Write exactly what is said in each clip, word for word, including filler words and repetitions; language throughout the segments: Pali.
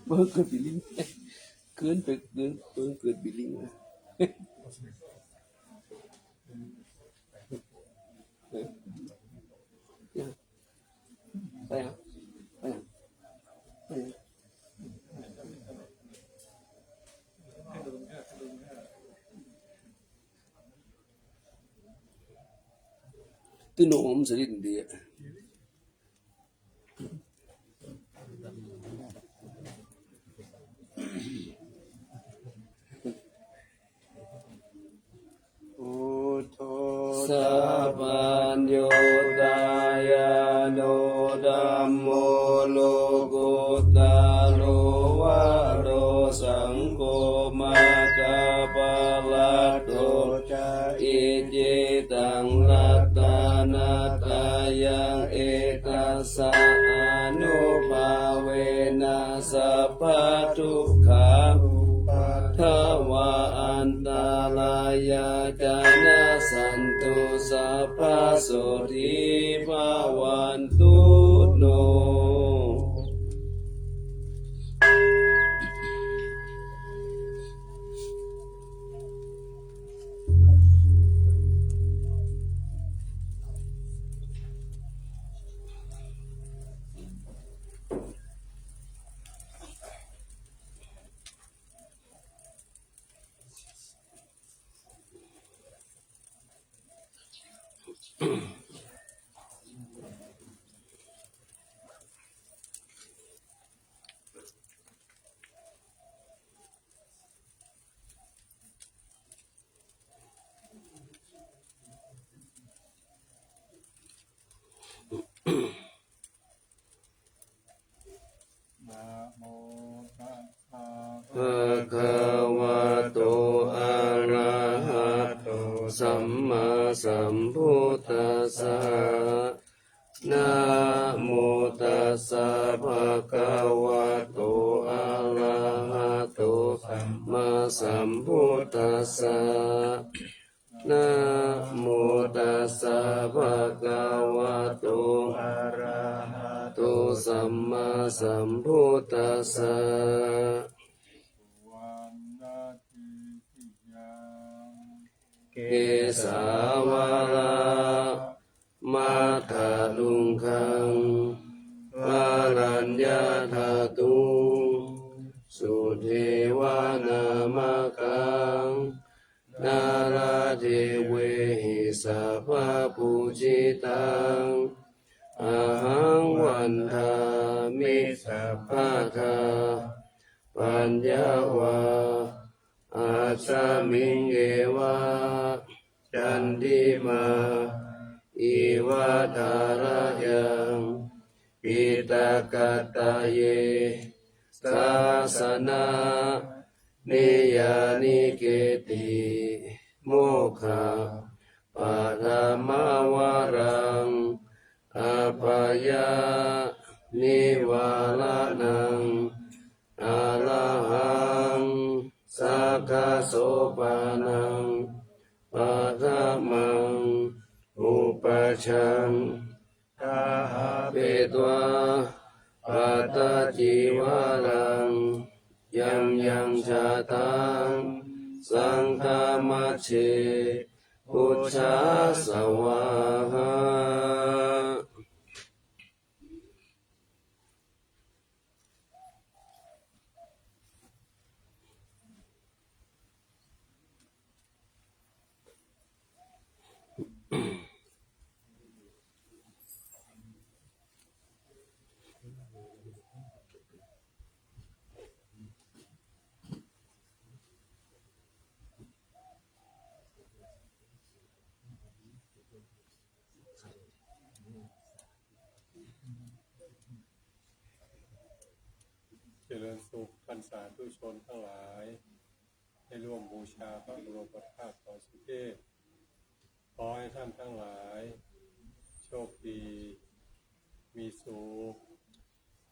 Bơ kơ bi ling. Kưn pơ kưn, bơ kơ bi ling. Tui nô ômsarindie. Buddho sabbaññutañāṇo dhammo lokuttaro varo saṅgho maggaphalaṭṭho ca. Iccettaṃ ratanattayaṃ etassa ānubhāvena sabbadukkhā upaddavā antarāyā ca nassantu sabbasotthī bhavantu no. Namo tassa bhagavato arahato sammāsambuddhassa. Namo tassa bhagavato arahato sammāsambuddhassa. Namo tassa bhagavato arahato sammāsambuddhassa. Kesāvalā matthaluṅgaṃ varaññātaduṃ sudevanamakaṃ nāḷādevehi sabbapūjitaṃ ahaṃ vandāmi sabbadā. Paññāvā asmiṃ eva candimā iva thārayaṃ piṭakattaye sāsana niyyāniketti mokkhaparamavaraṃ appayanivāraṇaṃ arahaṃ sakkasopanam paṭhamaṃ upajjhaṃ dāhapetvā pattacīvaraṃ yaṃ yaṃ jātaṃ saṅghamajjhe pūjassa vāha. ริญสุข ท่านสาธุชนทั้งหลาย ได้ร่วมบูชาพระบรมธาตุดอยสุเทพ ขอให้ท่านทั้งหลาย โชคดี มีสุข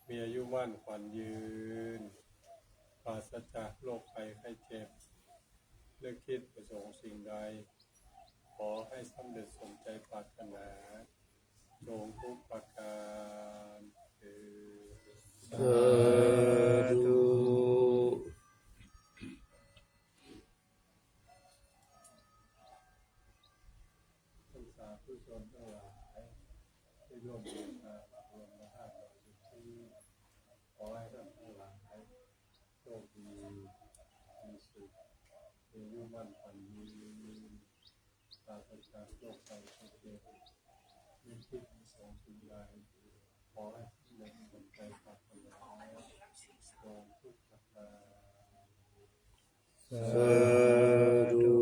มีอายุมั่นขวัญยืน ปราศจากโรคภัยไข้เจ็บ นึกคิดประสงค์สิ่งใด ขอให้สำเร็จสมใจปรารถนา จงทุกประการเทอญ สาธุ ท่านสาธุชนทั้งหลาย ได้ร่วมบูชาพระบรมธาตุดอยสุเทพ ขอให้ท่านทั้งหลาย โชคดี มีสุข มีอายุมั่นขวัญยืน ปราศจากโรคภัยไข้เจ็บ นึกคิดประสงค์สิ่งใด ขอให้สำเร็จสมใจปรารถนา จงทุกประการ สาธุ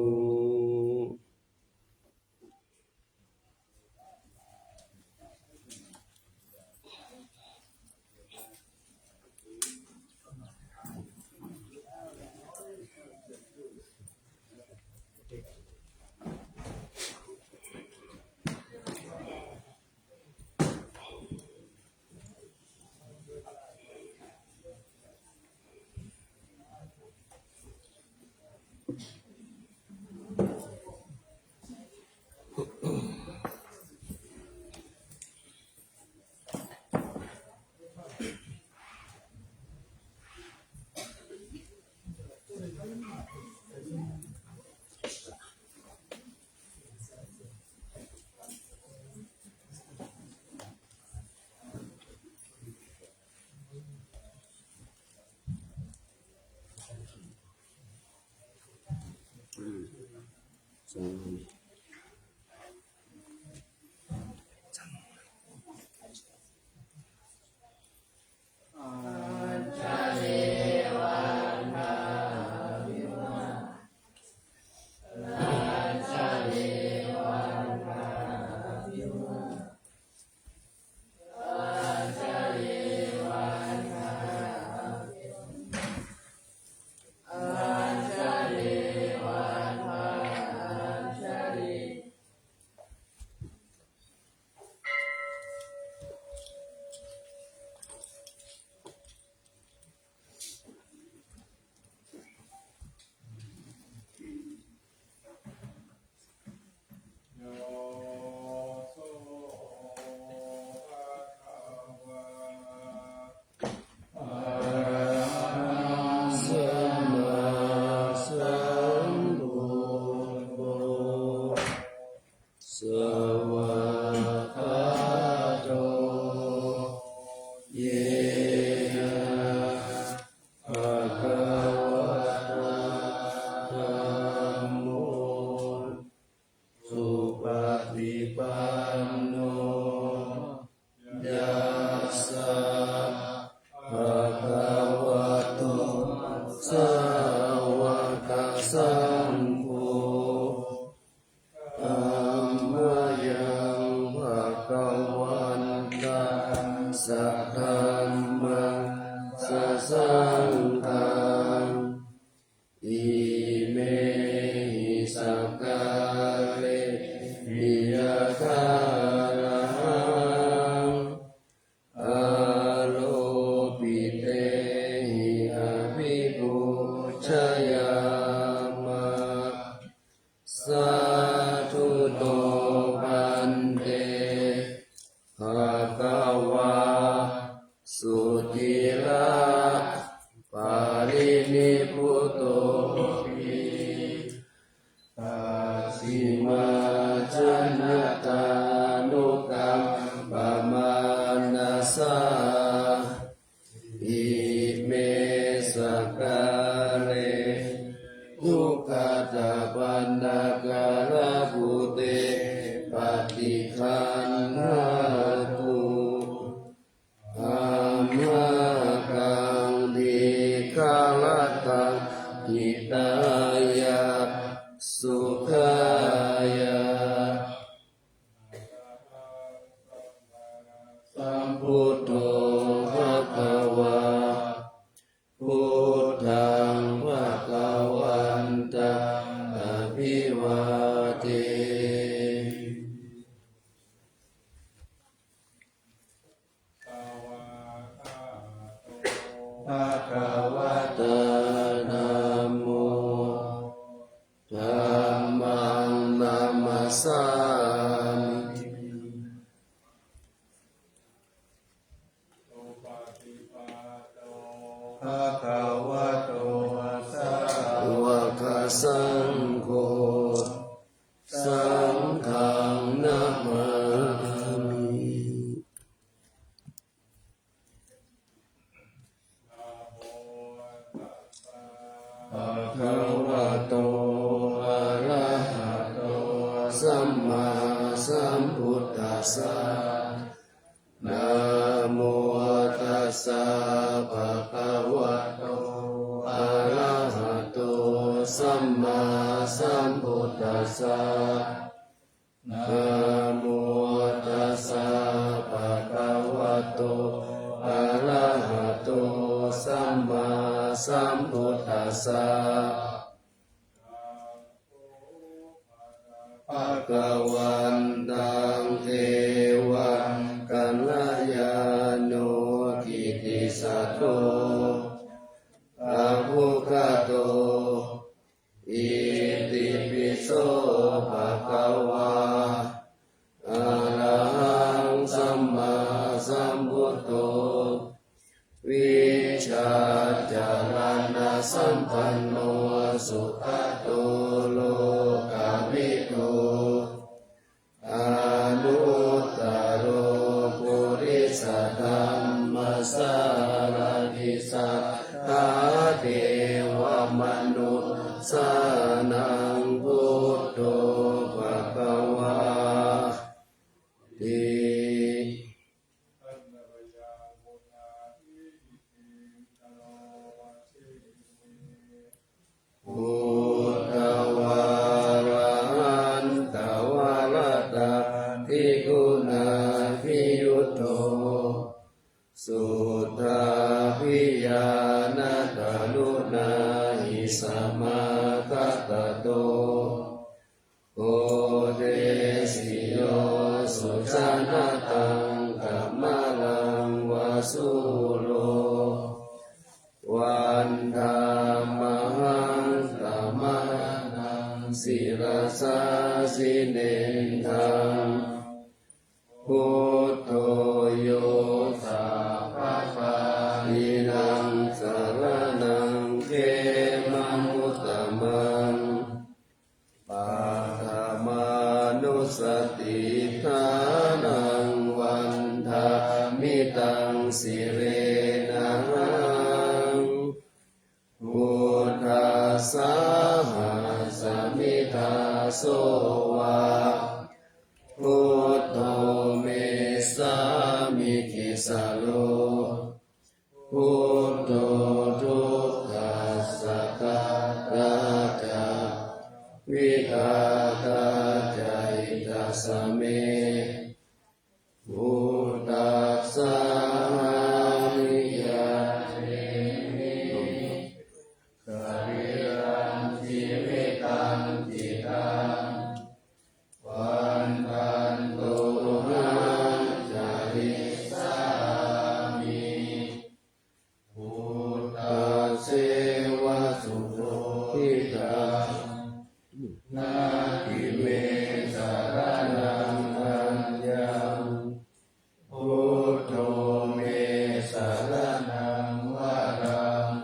Svākkhāto yena bhagavatā dhammo supaṭipanno yassa bhagavato sāvakasaṅgho, tammayaṃ bhagavantaṃ sadhammaṃ sasaṅghaṃ imehi sakkārehi yathārahaṃ āropitehi abhipūjayāma. Sādhu no bhante bhagavā sudhiraparinibbutopi pacchimājanatānukampamānasā ime sakkāre duggatapaṇṇākārabhūte paṭiggaṇhātu amhākaṃ dīgharattaṃ hitāya sukhāya. Arahaṃ sammāsambuddho bhagavā. saṅgho, saṅghaṃ namāmi. Bhagavato arahato sammāsambuddhassa. Namo tassa bhagavato arahato sammāsambuddhassa. Namo tassa bhagavato arahato sammāsambuddhassa. Bhagavantaṃ evaṃ kalyāṇo kittisaddo abbhuggato. Itipi so bhagavā arahaṃ sammāsambuddho vijjācaraṇasampanno sugato lokavidū anuttaro purisadammasārathi satthā devamanussānaṃ buddho bhagavāti. Buddhavārahantavaratādiguṇābhiyutto suddhābhiñāṇadaruṇāhi samāgatatto bodhesi yo sujanataṃ kamalaṃ va sūro vandāmahaṃ tamaharaṃ sirasā jinendaṃ. Buddho yo sabbapāṇīnaṃ saraṇaṃ khemamuttamaṃ paṭhamānussatiṭṭhānaṃ vandāmi taṃ sirenahaṃ. Buddhassāhasmi dāso va buddho me sāmikissaro. Buddho dukkhassa ghātā ca vidhātā ca hitassa me. Buddhassāhaṃ niyyādemi sarīrañjīvitañcidaṃ vandantohaṃ carissāmi. Buddhasseva subodhitaṃ natthi me saraṇaṃ aññaṃ. Buddho me saraṇaṃ varaṃ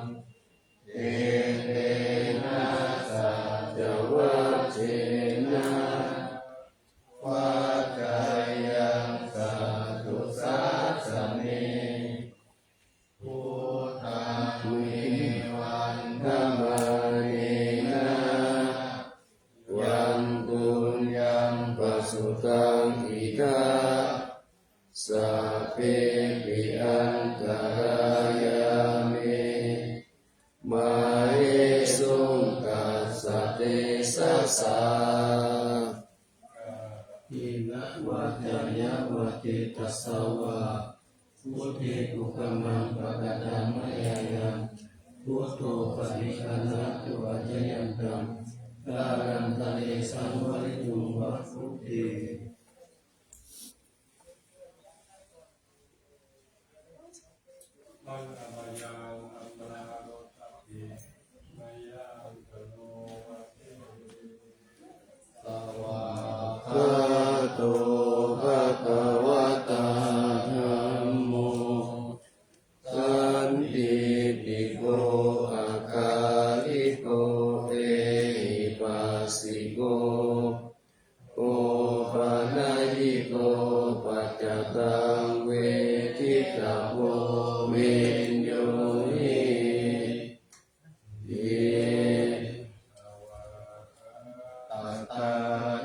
etena saccavajjena vaḍḍheyyaṃ satthu sāsane. Buddhaṃ me vandamānena yaṃ puññaṃ pasutaṃ idha sabbepi antarāyā me māhesuṃ tassa tejasā. Kāyena vācāya va cetasā vā buddhe kukammaṃ pakataṃ mayā yaṃ buddho paṭiggaṇhatu accayantaṃ kālantare saṃvarituṃ va buddhe. Svākkhāto bhagavatā dhammo sandiṭṭhiko akāliko e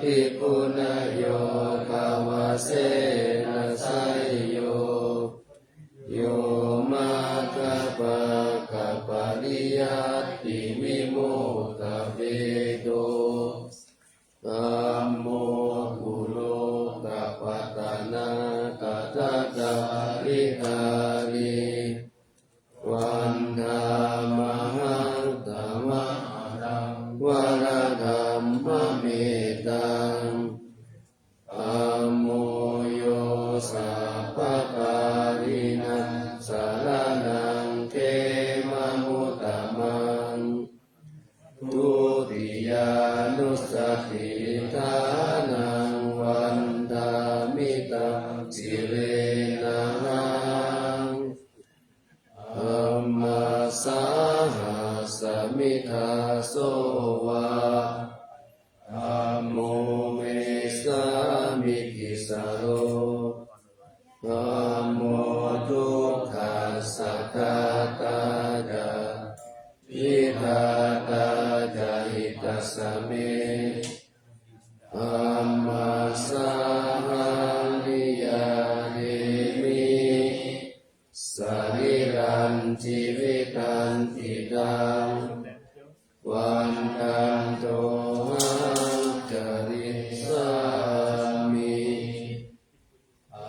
Paripuṇṇayogavasena seyyo, yo maggapākapariyattivimokkhabhedo, dhammo kulokapatanā tadadhāridhārī, vandāmahaṃ tamaharaṃ varadhammametaṃ. Dhammo yo sabbapāṇīnaṃ saraṇaṃ khemamuttamaṃ. Dutiyānussatiṭṭhānaṃ vandāmi taṃ sirenahaṃ. Dhammasāhasmi dāso va, dhammo me sāmikissaro. Dhammo dukkhassa ghātā ca, vidhātā ca hitassa me. Dhammassāhaṃ niyyādemi sarīrañjīvitañcidaṃ, vandantohaṃ carissāmi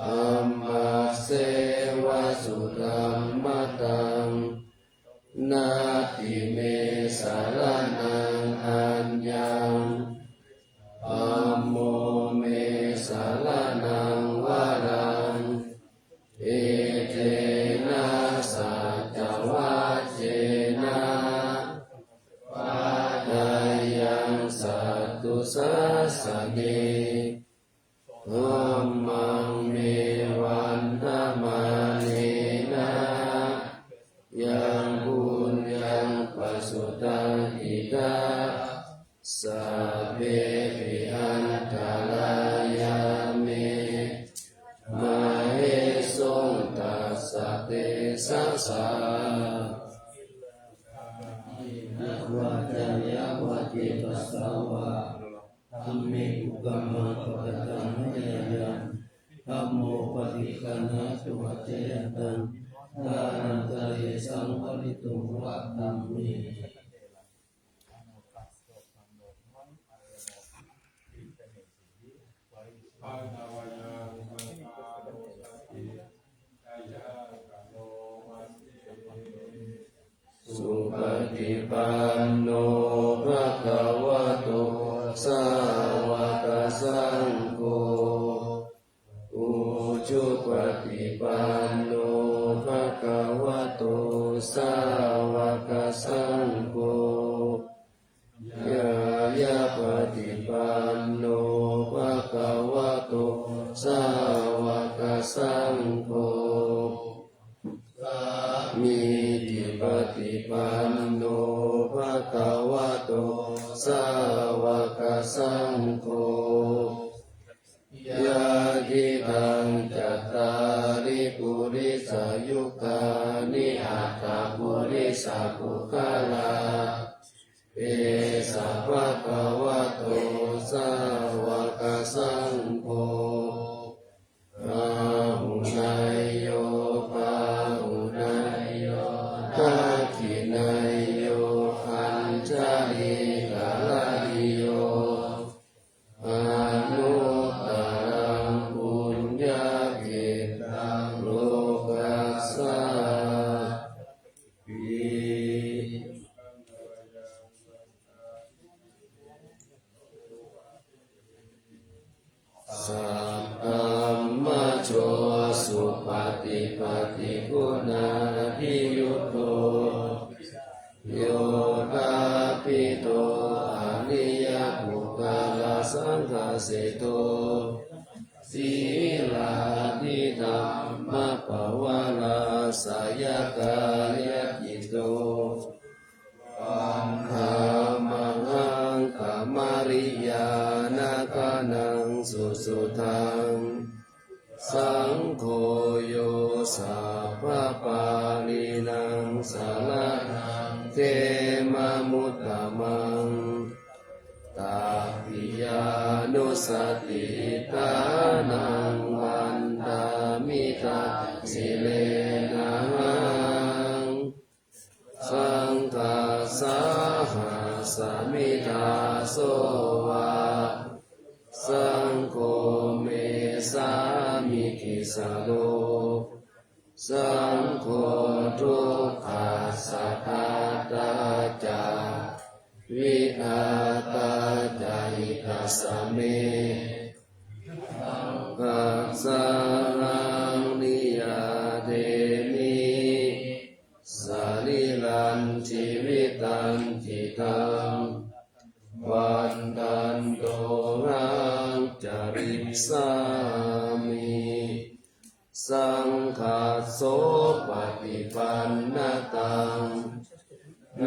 dhammasseva sudhammataṃ. Natthi me saraṇaṃ aññaṃ, dhammo me saraṇaṃ varaṃ, etena saccavajjena vaḍḍheyyaṃ satthu sāsane. Dhammaṃ me vandamānena yaṃ puññaṃ pasutaṃ idha, sabbepi antarāyā me māhesuṃ tassa tejasā. Kāyena vācāya va cetasā vā, dhamme kukammaṃ pakataṃ mayā yaṃ, dhammo paṭiggaṇhatu accayantaṃ, kālantare saṃvarituṃ va dhamme. Supaṭipanno bhagavato sāvakasaṅgho, ujupaṭipanno bhagavato sāvakasaṅgho, ñāyapaṭipanno bhagavato sāvakasaṅgho, sāmīcipaṭipanno bhagavato sāvakasaṅgho, yadidaṃ cattāri purisayugāni aṭṭha purisapuggalā, esa bhagavato sāvakasaṅgho, āhuneyyo pāhuneyyo dakkhiṇeyyo añjalikaraṇīyo, anuttaraṃ puññakkhettaṃ lokassāti. Saddhammajo supaṭipattiguṇādiyutto, yoṭṭhabbidho ariyapuggalasaṅghaseṭṭho, sīlādidhammapavarāsayakāyacitto, vandāmahaṃ tamariyāna gaṇaṃ susuddhaṃ. Saṅgho yo sabbapāṇīnaṃ saraṇaṃ khemamuttamaṃ. Tatiyānu satisittānaṃ vandāmi dasīlenahaṃ. Saṅghassāhasmi dāso va, saṅgho me sāmikissaro. Saṅgho dukkhassa ghātā ca, vidhātā ca hitassa me. Saṅghassahaṃ niyyādemi, sarīrañca jīvitañca taṃ, vandantohaṃ carissāmi. Saṅghassopaṭipannataṃ,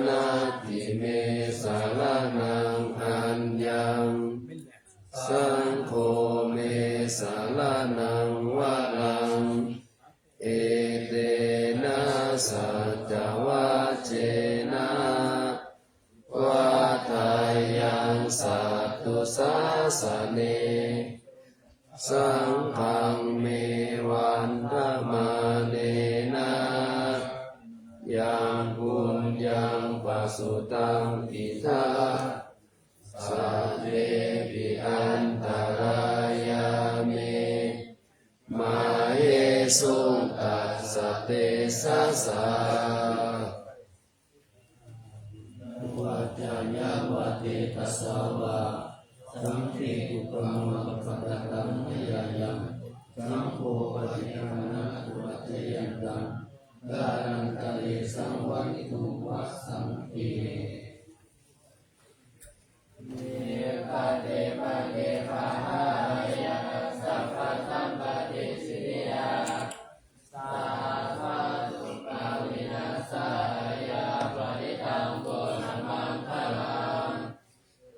natthi me saraṇaṃ aññaṃ. Saṅgho me saraṇaṃ varaṃ, etena saccavajjena, vaḍḍheyyaṃ satthu sāsane. Saṅghaṃ me vandamānena, yaṃ puññaṃ pasutaṃ idha, sabbepi antarāyā me, māhesuṃ tassa tejasā. Vācāya va cetasā vā, saṅghe kukammaṃ pakataṃ mayā yaṃ, saṅgho paṭiggaṇhatu accayantaṃ, kālantare saṃvarituṃ va saṅghe. Vipattipaṭibāhāya sabbasampattisiddhiyā, sabbarogavināsāya parittaṃ brūtha maṅgalaṃ.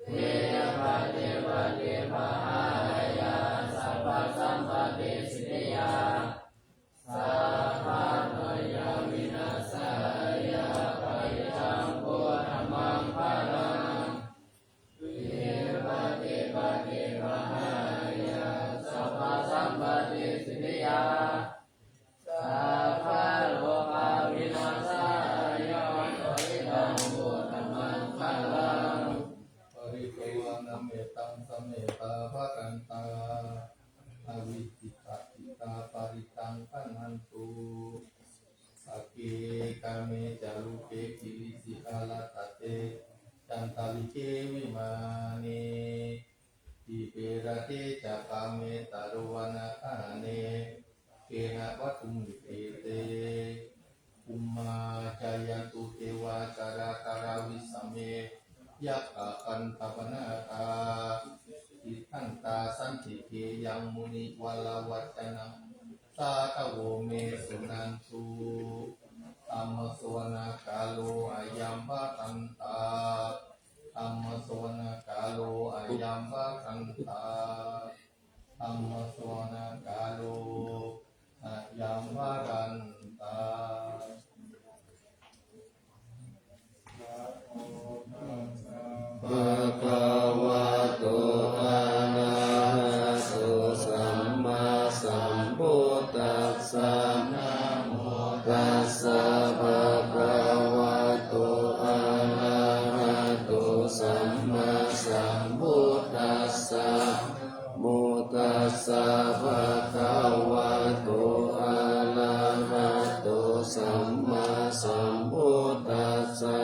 Vipattipaṭibāhāya sabbasampattisiddhiyā, sabbarogavināsāya parittaṃ brūtha maṅgalaṃ. Vipattipaṭibāhāya sabbasampattisiddhiyā, sabbarogavināsāya parittaṃ brūtha maṅgalaṃ. Pharitvāna mettaṃ sametā bhadantā, avikkhittacittā parittaṃ bhaṇantu. Sagge kāme ca rūpe girisikharataṭe cantalikkhe vimāne, dīpe raṭṭhe ca gāme taruvanagahane gehavatthumhi khette, bhummā cāyantu devā jalathalavisame yakkhagandhabbanāgā, tiṭṭhantā santike yaṃ munivaravacanaṃ sādhavo me suṇantu. Dhammassavanakālo ayambhadantā. Dhammassavanakālo ayambhadantā. Dhammassavanakālo ayambhadantā. Bhagavato arahato sammāsambuddhassa. Namo tassa bhagavato arahato sammāsambuddhassa. Namo tassa bhagavato arahato sammāsambuddhassa.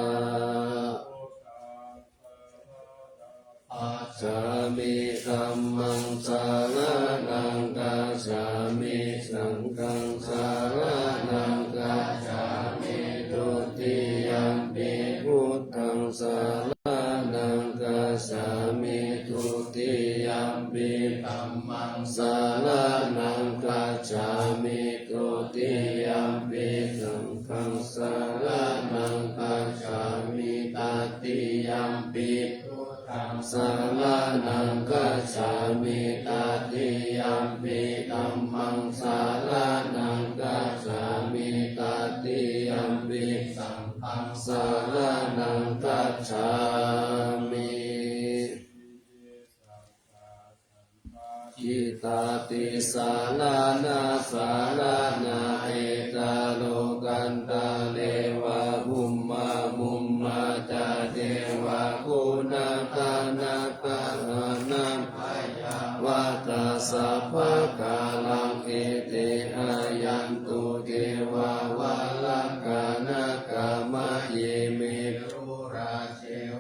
Gacchāmi. Dhammaṃ saraṇaṃ gacchāmi. Saṅghaṃ saraṇaṃ gacchāmi. Dutiyampi buddhaṃ saraṇaṃ gacchāmi. Dutiyampi dhammaṃ saraṇaṃ gacchāmi. Dutiyampi saṅghaṃ saraṇaṃ gacchāmi. Tatiyampi buddhaṃ saraṇaṃ gacchāmi. Tatiyampi dhammaṃ saraṇaṃ gacchāmi. Tatiyampi saṅghaṃ saraṇaṃ gacchāmi. Itatthi saraṇaṃ saraṇaṃ, etha lokantare va bhummā bhummā ca devā, ko nakkhattaṃ anābhayā vata sabbakālaṃ, ete āyantu devā varakkhaṇā, kammayye me.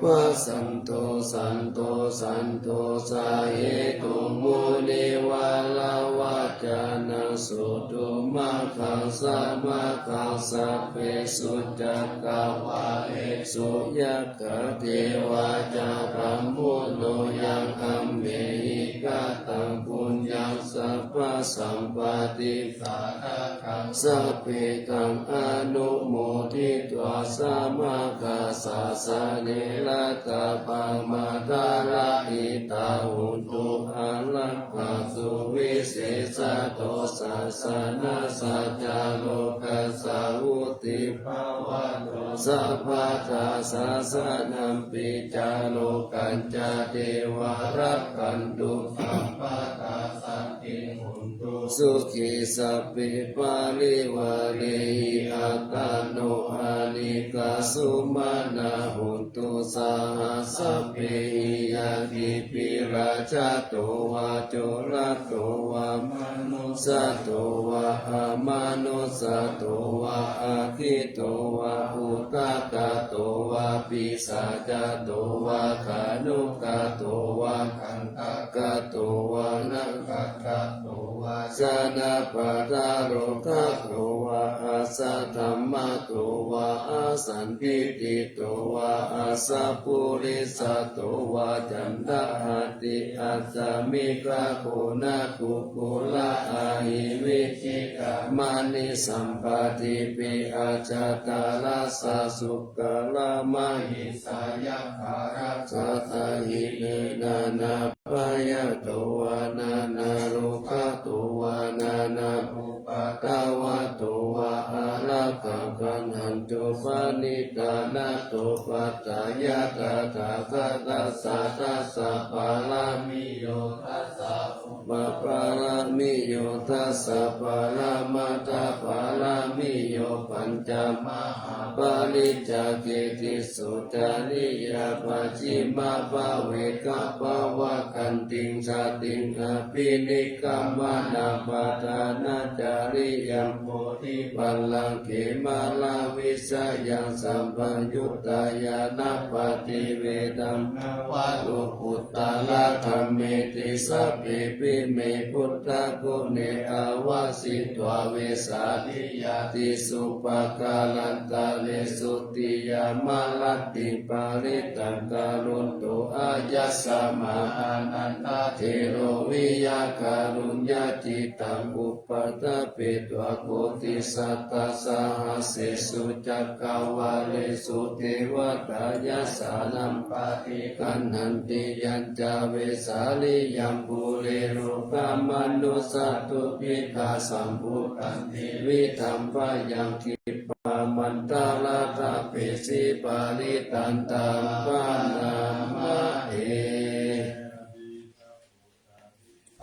Vasanto santo santo sahetuṃ, munivaravacanaṃ suṇotu, maggaṃ sāmaggam sabbesu cakkavāḷesu, yakkha devā ca brahmuno, yaṃ amhehi kataṃ puññaṃ, sabbasampattidāyakaṃ, sabbe taṃ anumoditvā, samaggāsāsane ratapaṃ, mārā hitvā hontu arāhakā, suvisesā ca sāsanā, sadā lokassa vuḍḍhī bhavatu sabbadā, sāsanampi ca lokañca, devā rakkhantu sabbadā, sadā hontu sukhī, sabbe parivārehi attano anīghā, sumanā hontu saha sabbehi, ñātibhi. Rājato vā corato vā manussato vā amanussato vā, aggito vā udakato vā pisācato vā khāṇukato vā kaṇṭakato vā nakkhattato vā janapadarogato vā asaddhammato vā asandiṭṭhito vā asappurisato vā caṇḍahatthi-acchamigagonakukkulaahi-vicchikamaṇisappadīpi acchataracchasūkaramahiṃsa yakkhārajjhasahassena nānābhayato vā nānārogato vā nānāupaddavato vā ārakkhaṃ gaṇhantu paṇḍitānato paṭṭhāya tathāgatassa dasa pāramiyo dasa upapāramiyo dasa paramattha pāramiyo pañca mahāpariccāge tisso cariyā pacchimabhave gabbhāvakkantiṃ jātiṃ abhinikkhamanaṃ padhānacariyaṃ bodhipallaṅke māravijayaṃ sabbaññutañāṇappaṭivedhaṃ navalokuttaradhammeti sabbepime buddhaguṇe āvajjitvā vesāliyā tīsu pākārantaresu tiyāmarattiṃ parittaṃ karonto āyasmā Ānandatthero viya kāruññacittaṃ upaṭṭhapetvā koṭisatasahassesu cakkavāḷesu devatā yassāṇaṃ paṭiggaṇhanti yañca vesāliyaṃ pure rogāmanussadubbhikkhasambhūtantividhaṃ bhayaṃ khippāmantaradhāpesi parittaṃ taṃ bhaṇāma he.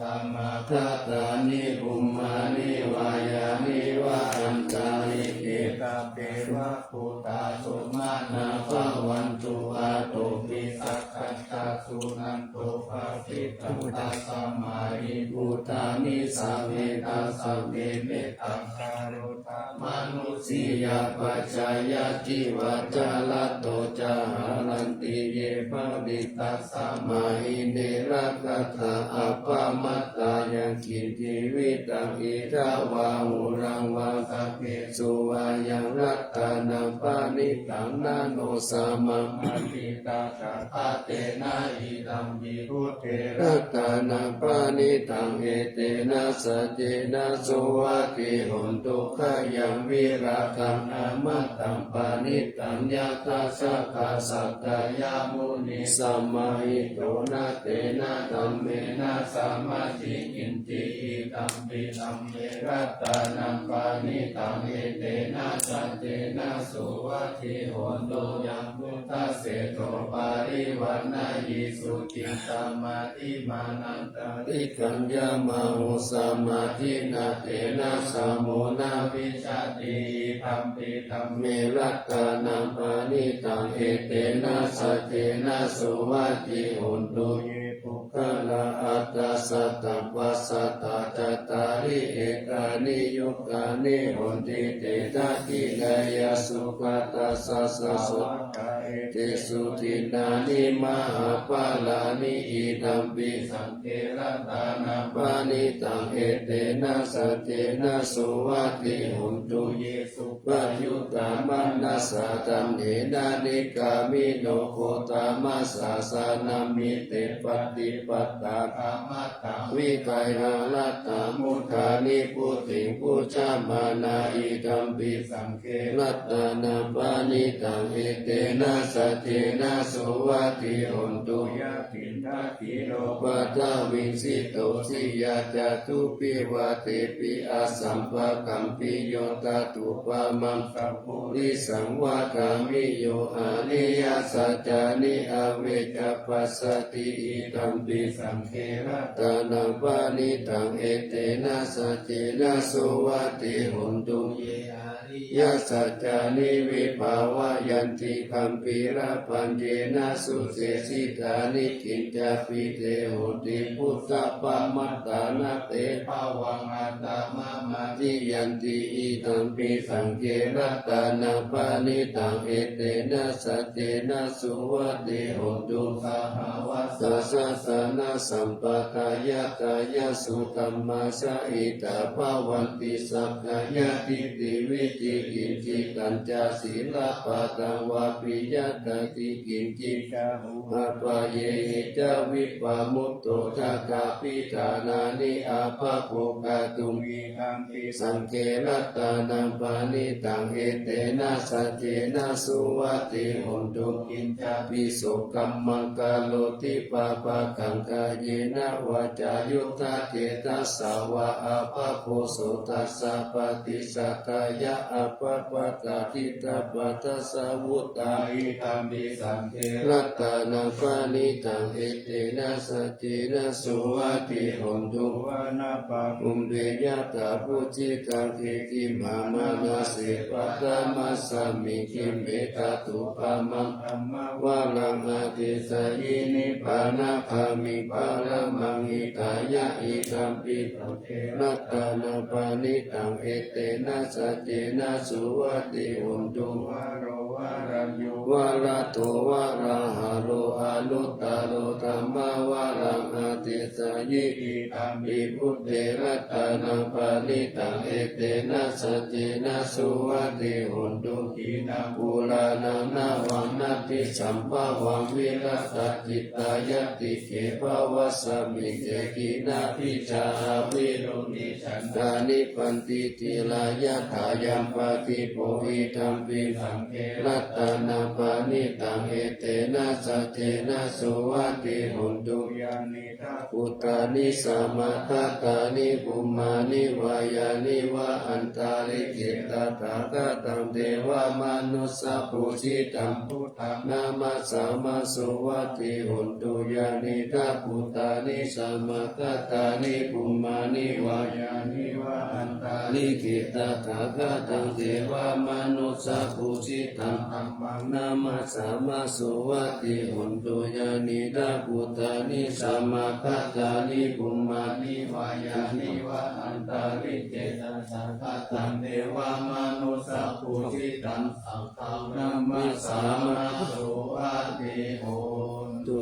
Samāgatāni bhummāni vā yāni va antalikkhe sabbe va bhūtā sumanā bhavantu athopi sakkacca suṇantu bhāsitaṃ. Tasmā hi bhūtā nisāmetha sabbe mettaṃ karotha mānusiyā pajāya cīvā ca rato ca haranti ye baliṃ. Tasmā hi ne rakkhatha appamattā yaṃ kiñci vittaṃ idha vā huraṃ vā saggesu vā yaṃ ratanaṃ paṇītaṃ na no samaṃ atthi tathāgatena idampi buddhe ratanaṃ paṇītaṃ etena saccena suvatthi hotu. Khayaṃ virā Sāraṃ amattaṃ paṇītaṃ yadajjhagā sakyamunī samāhito, na tena dhammena samatthi kiñci, idampi dhamme ratanaṃ paṇītaṃ, etena saccena suvatthi hotu. Yambuddha seṭṭho parivaṇṇayī suciṃ, samadhiṃ ānantarikaññamāhu, samādhinā tena samo na vijjati, idampi dhamme ratanaṃ paṇītaṃ, etena saccena suvatthi hotu. Ye puggalā aṭṭha sataṃ pasatthā, cattāri etāni yugāni honti, te dakkhiṇeyyā sugatassa sāvakā, etesu dinnāni mahapphalāni, idampi saṅghe ratanaṃ paṇītaṃ, etena saccena suvatthi hotu. Ye suppayuttā manasā daḷhena, nikkāmino gotamasāsanamhi, te pattipattā amataṃ vigayha, laddhā mudhā nibbutiṃ bhuñjamānā, idampi saṅghe ratanaṃ paṇītaṃ, etena saccena suvatthi hotu. Yathindakhīlo paṭhaviṃ sito siyā, catubbhi vātebhi asampakampiyo, tathūpamaṃ sappurisaṃ vadāmi, yo ariyasaccāni avecca passati, idampi saṅghe ratanaṃ paṇītaṃ, etena saccena suvatthi hotu. Ye ariyasaccāni vibhāvayanti, gambhīrapaññena sudessitāni, kiñcāpi te honti buddhappamattānaṃ, te bhavaṃ aṭṭhamamādiyanti, idampi saṅghe ratanaṃ paṇītaṃ, etena saccena suvatthi hotu. Sahāvassa sāsanasam padayatthāya, sudhammā jahitabbavanti, sakkāyadiṭṭhi vicikicchitañca, sīlabbataṃ vāpi yadatthi kiñci, ca hohi pāpāyehi ca vippamutto, tathāpi dānāni abhabbo kātuṃ, idampi saṅghe ratanaṃ paṇītaṃ, etena saccena suvatthi hotu. Kiñcāpi so kammaṃ karoti pāpakaṃ, kāyena vācāyuda cetasā vā, abhabbo so tassa paṭicchadāya, abhabbatā diṭṭhapadassa vuttā, idampi saṅghe ratanaṃ paṇītaṃ, etena saccena suvatthi hotu. Uddhaṃ pādaṃ ūpe yathā phussitaṃ, khiḍḍimānantarikaññamānase paṭhamasmiṃ khette, tathūpamaṃ dhammavaraṃ adesayi, nibbānagāmiṃ paramaṃ hitāya, idampi saṅghe ratanaṃ paṇītaṃ, etena saccena suvatthi hotu. Varo varaññū varado varāharo, anuttaro dhammavaraṃ adesayi, idampi buddhe ratanaṃ paṇītaṃ, etena saccena suvatthi hotu. Khīṇaṃ purāṇaṃ navaṃ natthi sambhavaṃ, virattacittāyatike bhavasmiṃ, te khīṇabījā aviruḷhichandā, nibbanti dhīrā yathāyampadīpo, idampi saṅghe ratanaṃ paṇītaṃ, etena saccena suvatthi hotu. Yānīdha bhūtāni samāgatāni, bhummāni vā yāni va antalikkhe, tathāgataṃ devamanussapūjitaṃ, buddhaṃ namassāma suvatthi hotu. Yānīdha bhūtāni samāgatāni, bhummāni vā yāni va antalikkhe, tathāgataṃ devamanussapūjitaṃ, dhammaṃ namassāma suvatthi hotu. Yānīdha bhūtāni samāgatāni, bhummāni vā yāni va antalikkhe, tathāgataṃ devamanussapūjitaṃ, saṅghaṃ namassāma suvatthi hotu.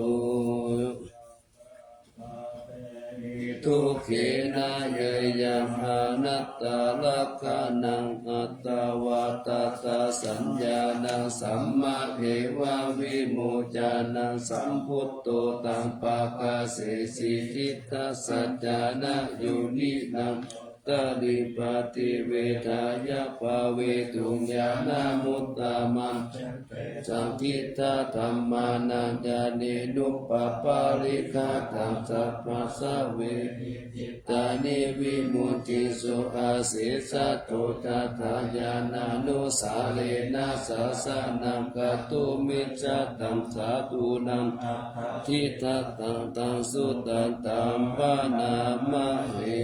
Dukkhenaveyyāṃ anattalakkhaṇaṃ, atthāvatatasaññāṇaṃ, sammāpeva vimocanāṃ, sambuddho taṃ pakāsesi, diṭṭhasaccāna yoninaṃ tariṃ paṭivedhāya pāvetuṃ ñāṇamuttamaṃ. Yaṃ tesaṃ diṭṭhidhammānaṃ ñāṇenupaparikkhataṃ sabbasavehi cittaṃ vimucciṃsu asesato. Tathā ñāṇānussārena sāsanaṃ kātumissaṃ taṃ sādhūnaṃ abhāsi. Taṃ suṇantaṃ bhaṇāma he.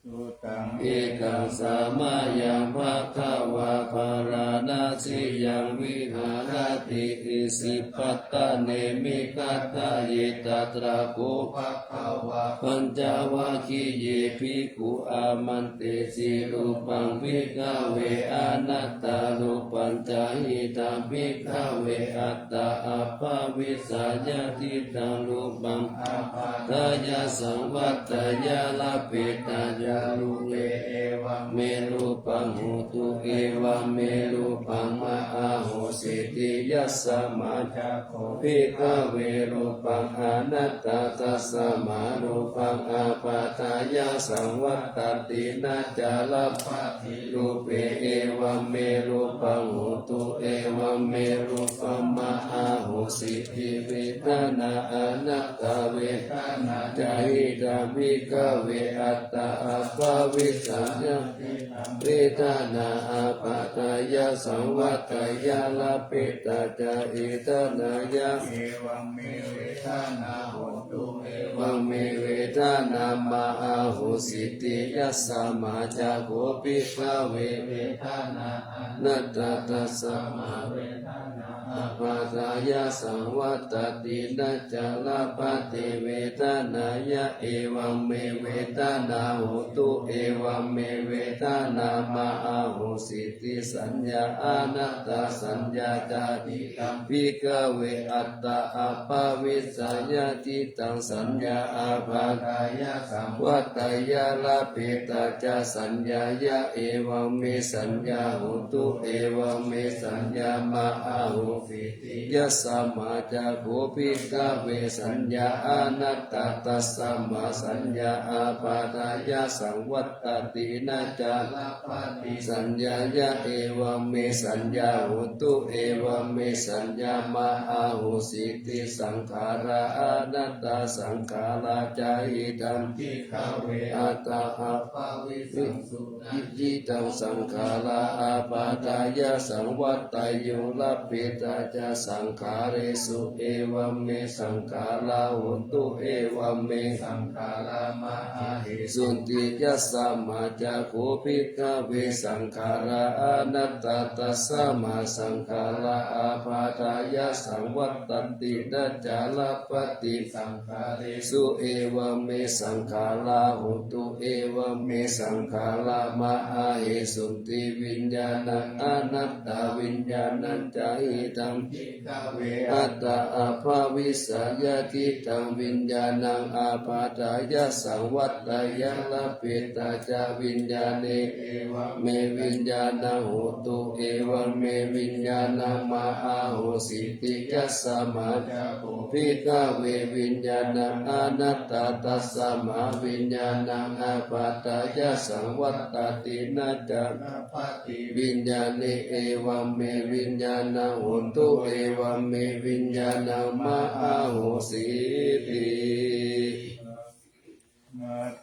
Sutaṃ. Ekaṃ samayaṃ bhagavā bārāṇasiyaṃ viharati isipatane migadāye. Tatra kho bhagavā pañcavaggiye bhikkhū āmantesi: Rūpaṃ bhikkhave anattā, rūpañca idaṃ bhikkhave attā abhavissa, yadidaṃ rūpaṃ ābādhāya saṃvatteyya, labbhetha ca rūpe evaṃ me rūpaṃ hotu, evaṃ me rūpaṃ mā ahosīti. Yasmā ca kho bhikkhave rūpaṃ anattā, tasmā rūpaṃ ābādhāya saṃvattati, na ca labbhati rūpe evaṃ me rūpaṃ hotu, evaṃ me rūpaṃ mā ahosīti. Vedanā anattā, vedanā ca idaṃ bhikkhave attā abhavissa, yadidaṃ vedanā ābādhāya saṃvatteyya, labbhetha ca vedanāya evaṃ me vedanā hotu, evaṃ me vedanā mā ahosīti. Yasmā ca kho bhikkhave vedanā anattā, tasmā vedanā ābādhāya saṃvattati, na ca labbhati vedanāya evaṃ me vedanā hotu, evaṃ me vedanā mā ahosīti. Saññā anattā, saññā ca idaṃ bhikkhave attā abhavissa, yadidaṃ saññā ābādhāya saṃvatteyya, labbhetha ca saññāya evaṃ me saññā hotu, evaṃ me saññā mā ahosīti. Yasmā ca kho bhikkhave saññā anattā, tasmā saññā ābādhāya saṃvattati, na ca labbhati saññāya evaṃ me saññā hotu, evaṃ me saññā mā ahosīti. Saṅkhārā anattā, saṅkhārā ca idaṃ bhikkhave attā abhavissaṃsu, na cidaṃ saṅkhārā ābādhāya saṃvatteyyuṃ, labbhetha ca saṅkhāresu evaṃ me saṅkhārā hontu, evaṃ me saṅkhārā mā ahesunti. Yasmā ca kho bhikkhave saṅkhārā anattā, tasmā saṅkhārā ābādhāya saṃvattanti, na ca labbhati saṅkhāresu evaṃ me saṅkhārā hontu, evaṃ me saṅkhārā mā ahesunti. Viññāṇaṃ anattā, viññāṇañca idaṃ bhikkhave attā abhavissa, yadidaṃ viññāṇaṃ ābādhāya saṃvatteyya, labbhetha ca viññāṇe evaṃ me viññāṇaṃ hotu, evaṃ me viññāṇaṃ mā ahosīti. Yasmā ca kho bhikkhave viññāṇaṃ anattā, tasmā viññāṇaṃ ābādhāya saṃvattati, na ca labbhati viññāṇe evaṃ me viññāṇaṃ hotu, evaṃ me viññāṇaṃ mā ahosīti.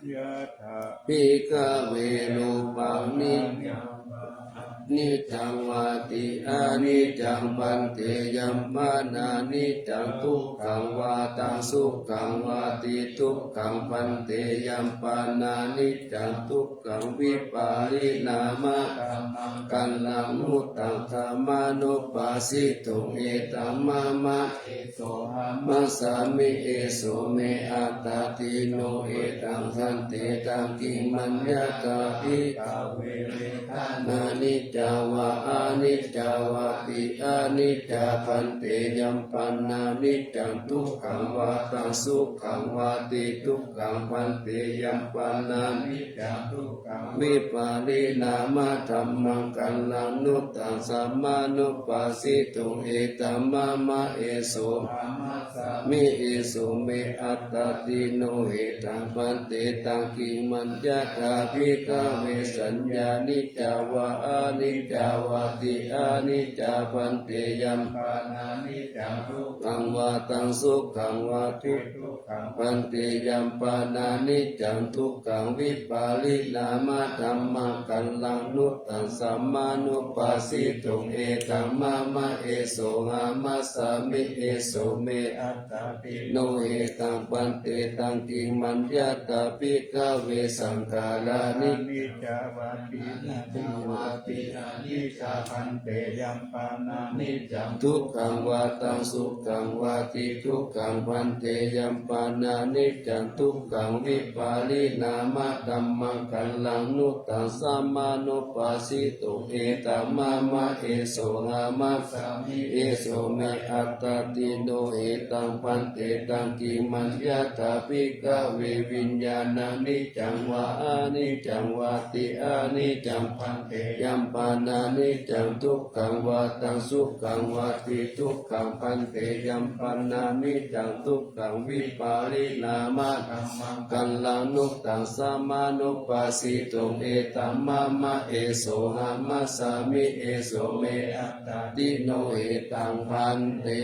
Yadā bhikkhave rūpaṃ niccaṃ vāti aniccaṃ, bhante, yampanāni ccaṃ dukkhaṃ vā taṃ sukhaṃ vāti. Dukkhaṃ, bhante, yampanāniccaṃ dukkhaṃ vipariṇāmakammaṃ, kallaṃ nu taṃ thamanubhāsituṃ. Etaṃ mama, esohamasāmi, eso me attāti. No etaṃ, bhante, taṃ kiṃ maññatha? Bhikkhave, vedanānicc Aniccā vā aniccā vāti aniccā bhante, yampanāniccaṃ, dukkhaṃ vā taṃ sukhaṃ vāti dukkhaṃ bhante, yampanāniccaṃ, dukkhaṃ vipariṇāmadhammaṃ, kallaṃ nu taṃ, sammānuppassituṃ, etaṃ mama, eso hāmasāmi, eso me attāti. No hetaṃ bhante, taṃ kiṃ maññatha, bhikkhave, saññā niccā vā aniccā vāti aniccā bhante, yampanāniccaṃ, dukkhaṃ vā taṃ sukhaṃ vāti dukkhaṃ bhante, yampanāniccaṃ, dukkhaṃ vipariṇāmadhammaṃ, kallaṃ nu taṃ, sammānuppassituṃ, etaṃ mama, eso hāmasāmi, eso me attāti. No hetaṃ bhante, taṃ kiṃ maññatha, bhikkhave, saṅkhārā niccā vāti aniccā vāti aniccā bhante, yampanāniccaṃ, dukkhaṃ vā taṃ sukhaṃ vāti dukkhaṃ bhante, yampanāniccaṃ, dukkhaṃ vipariṇāmadhammaṃ, kallaṃ nu taṃ, sammānuppassituṃ, etaṃ mama, eso hāmasāmi, eso me attāti. No hetaṃ bhante, taṃ kiṃ maññatha, bhikkhave, viññāṇaṃ niccaṃ vā aniccaṃ vāti aniccaṃ bhante, yampanāniccaṃ, dukkhaṃ vā taṃ sukhaṃ vāti dukkhaṃ bhante, yampanāniccaṃ, dukkhaṃ vipariṇāmadhammaṃ, kallaṃ nu taṃ, sammānuppassituṃ, etaṃ mama, eso hāmasāmi, eso me attāti. No hetaṃ bhante,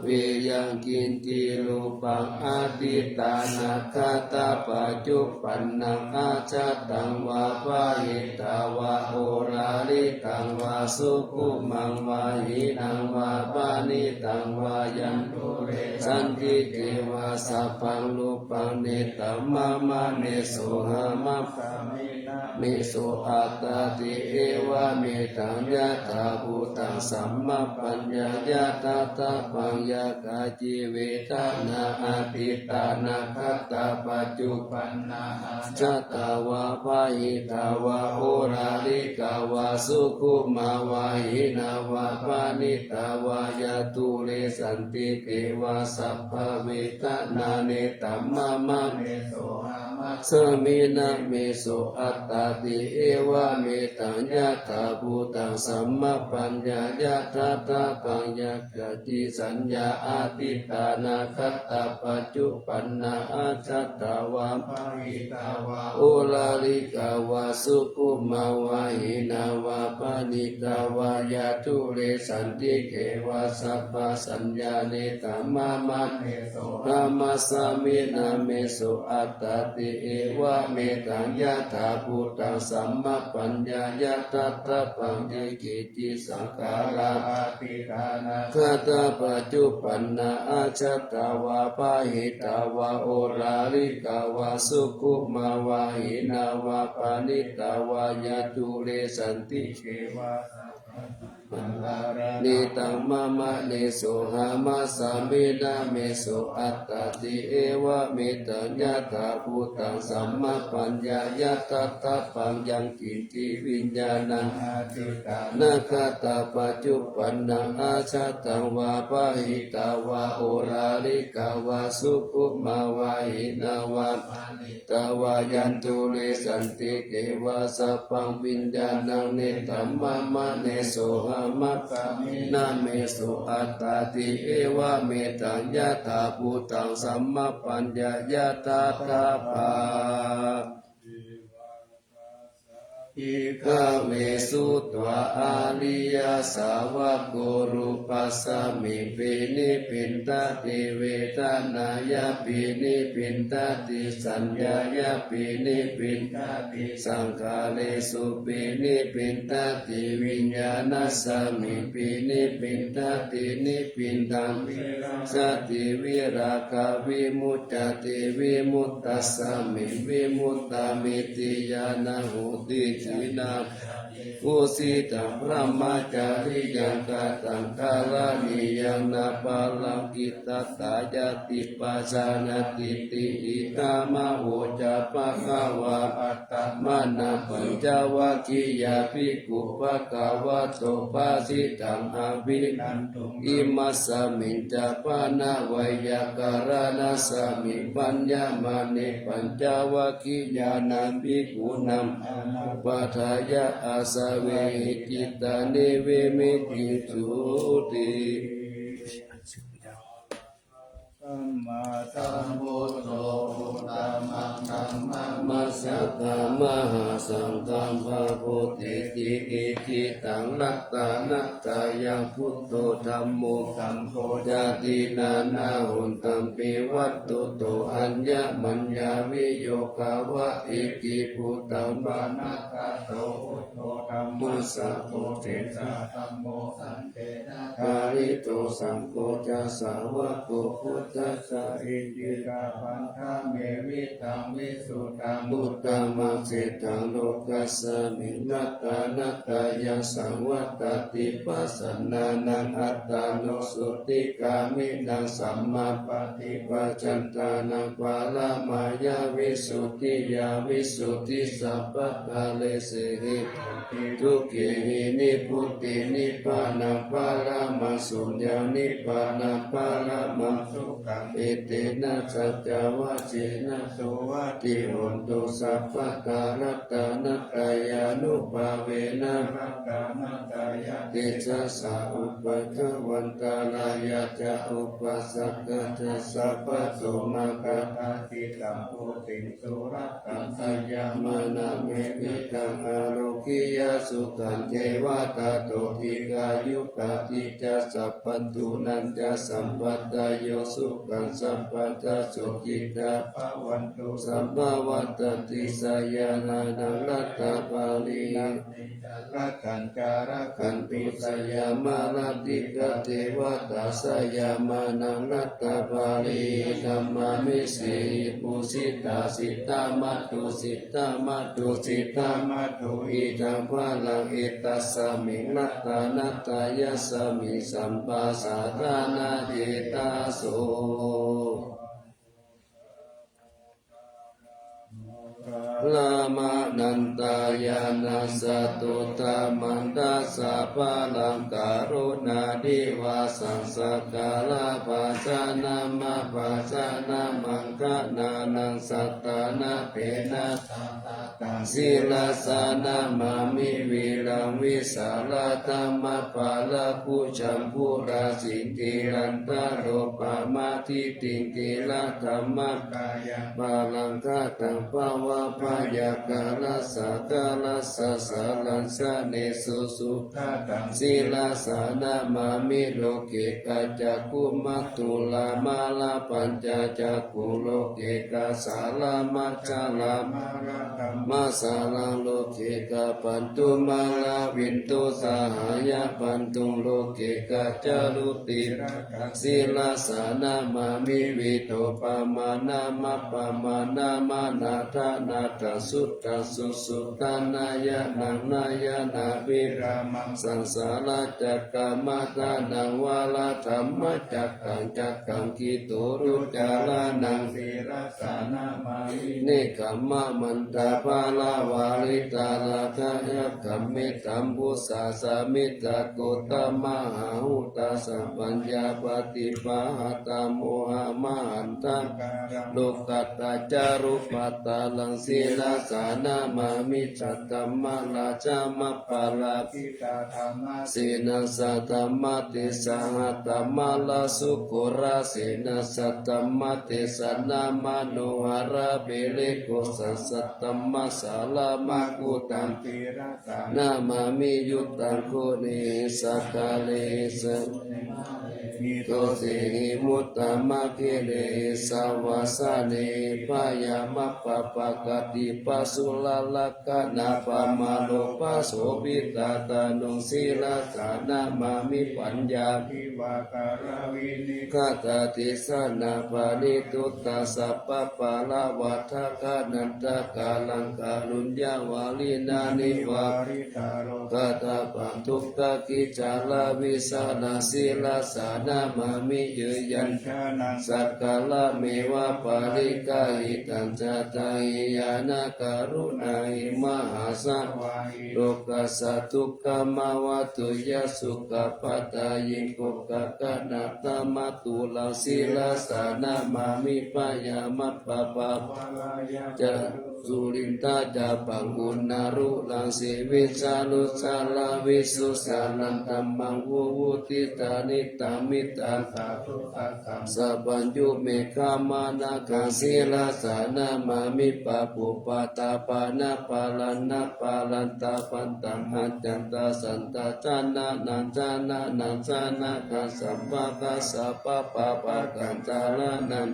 bhikkhave, yaṃ kiñci rūpaṃ atītānāgatapaccuppannaṃ ajjhattaṃ vā bahiddhā vā oḷārikaṃ vā sukhumaṃ vā hīnaṃ vā paṇītaṃ vā yandūre santike vā, sabbaṃ rūpaṃ netaṃ mama, neso hāmasāmi, na meso attāti. Evametaṃ yathābhūtaṃ sammappaññāya daṭṭhabbaṃ. Yā kāci vedanā atītānāgatapaccuppan nā ajjhattā vā bahiddhā vā oḷārikā vā sukkhumā vā hīnā vā paṇītā vā yā dūre santike vā, sabbaṃ vedanā netaṃ mama, neso hāmasāmi, na meso attāti. Evametaṃ yathābhūtaṃ sammappaññāya daṭṭhabbaṃ. Yā kāci saññā atītānāgatapaccuppan nā ajjhattā vā bahiddhā vā oḷārikā vā sukkhumā vā hīnā vā paṇītā vā yā dūre santike vā, sabbasaññā netaṃ mama, neso hāmasāmi, na meso attāti. Evametaṃ yathābhūtaṃ sammappaññāya daṭṭhabbaṃ. Ye keci saṅkhārā atītānāgatapaccuppan nā ajjhattā vā bahiddhā vā oḷārikā vā sukkhumā vā hīnā vā paṇītā vā yā dūre santike vā, sabbasaṅkhārā netaṃ mama, neso hāmasāmi, na meso attāti. Evametaṃ yathābhūtaṃ sammappaññāya daṭṭhabbaṃ. Yaṃ kiñci viññāṇaṃ atītānāgatapaccuppannaṃ ajjhattaṃ vā bahiddhā vā oḷārikā vā sukkhumā vā hīnā vā paṇītā vā yā dūre santike vā, sabbaṃ viññāṇaṃ netaṃ mama, neso hāmasāmi, na meso attāti. Evametaṃ yathābhūtaṃ sammappaññāya daṭṭhabbaṃ. Bhikkhave sutvā ariyasāvako rūpasmiṃ pīṇipindati, vedanāyapi nipindati, saññāyapi nipindati, saṅkhāresupi nipindati, viññāṇasmiṃpi nipindati, nipindaṃ virajjati, virāgā vimuccati, vimuttasmiṃ vimuttamiti ñāṇaṃ hoti. Khīṇā Kusitaṃ brahmacariyaṃ kataṃ karaṇīyaṃ nāparaṃ itthattāyāti pajānātīti. Idamavoca bhagavā. Attamanā pañcavaggiyā bhikkhū bhagavato bhāsitaṃ abhinanduṃ. Imasmiñca pana veyyākaraṇasmiṃ bhaññamāne pañcavaggiyānaṃ bhikkhūnaṃ anupādāya āsavehi cittāni vimicciṃsūti. Sammāsambuddho uttamaṃ dhammaṃ majjhapaṃ mahāsaṅghaṃ pavattiti icchitaṃ ratanattayaṃ. Buddho dhammo saṅgho ca tiṇṇannahontampi vatthuto aññamaññaviyogavā. Icciputaṃ panāgato buddho dhammassakoti ca dhammo saṅghena pālito saṅgho ca sāvako buddhassa. Icchitā panda me vittaṃ visuddhaṃ uttamaṃ seṭṭhaṃ lokasmiṃ ratanattayaṃ saṃvattati pasannānaṃ attano sotthigamīnaṃ sammāpaṭipajjantānaṃ paramāya visuddhiyā visuddhisabbakāresehi dukkehi nibbutiṃ nibbānaṃ paramaṃ suññaṃ nibbānaṃ paramaṃ sukhaṃ. Etena saccavajjena suvatthi hotu sabbadā ratanattayānubhāvena ratanattayatejasā upakarantarāyā ca upasakkā ca sabbato mā katthaci sambodhiṃ sura taṃ sayamāna me vidaṃ ārogyasukhaṃ ceva tato dīghāyutā ca sabbatthunañca sampadayo sukhaṃ sabbadā sukhitā bhavantu sabbā vattati. Sayānānaṃ rattabbalī ratanattayā rakkhantu sayamā rattikā devatā sayamānaṃ rattabbalī namāmi. Siddhi bhūsitā siddhamadhu siddhamadhu siddhamadhu idaṃ balaṃ etasmiṃ ratanattayasmiṃ sabbasatthānacetaso moggallānantañāṇasāraddhaṃ uddhamadhammassabalaṃ karuṇānivasaṃ sakkarabhāsannamappasannamaṅganānaṃ sattannappena sambhataṃ sirasā namāmi vīraṃ vīsāladdhaṃ mapphalabhujagaraṃ sītirattanarūpamadittiṃ tiradhammākāyaṃ balaṃ kataṃ pavappayākarassa karassa saraṃ janesu sukhadaṃ sirasā namāmi. Loke ca cakkhumā thulā mālā pañcacakkhū loke ca sārā maccharā mālā dhammasāraṃ loke ca bandhumālā vindusahāyaṃ bandhuṃ loke ca carū tilakā sirasā namāmi. Vidhupamaṇāmanādanattasuttasuttanayaṃ nayanābhirāmaṃ saṃsārasakkamiṃ taṇhaṃ varadhammacakkaṃ cakkaṃ khiḍḍorucaraṇaṃ sirasā namāmi. Nekkhammamanthapālavahalitārakkhamettambusāsamiddhāghotamahāhutā sabbaññāpaṭibāhatā mohamahantā lokattacārubhaddaraṃ sirasā namāmi. Saddhammaratnamappalābhi tā dhammasena saddhammatthisaha dhammarājasukorasena saddhammatthisaha manoharapiṇḍikosatthadhammasāramakuthaṃ sirasā namāmi. Yuttaṃ guṇehi sakkārehi sabbagutā bhūtehi muttamaṅgalehi savāsanehi bhayamappamakattā Pasulalakkhaṇapamāro pasobhitātandū sirasā namāmi paññā vivakaravinī ghatatisadanapaṇituṭṭhasabbapāḷavā dakkhaṇattakaraṃ kāruññavaranivāritāro gatapaṇḍukakiccharavisāraṃ sirasā namāmi. Yuyyaṃ sakkarameva pariggāhitaṃ chattahiyāna karuṇāhi mahāsabhā lokassa dukkhamavattu ya sukhapadayiṃ kokakkhaṇatamattulaṃ sirasā namāmi. Byāmappabhāvaṃ ca sulindhacabbaṃ uṇṇaruḷaṃ sīvissarūḷharaṃ visuddhajalaṃ visuddhasīlaṃ dhammaṃ vivuttidāni dhammiddhaṃ sabbaññumekkhamanāgaṃ sirasā namāmi. Pāpūpaṭamappaṇāparaṇāparantapattā accayantasaṅkhañca janānañca janānañca nāgā sabbapāpakaṃ saraṇaṃ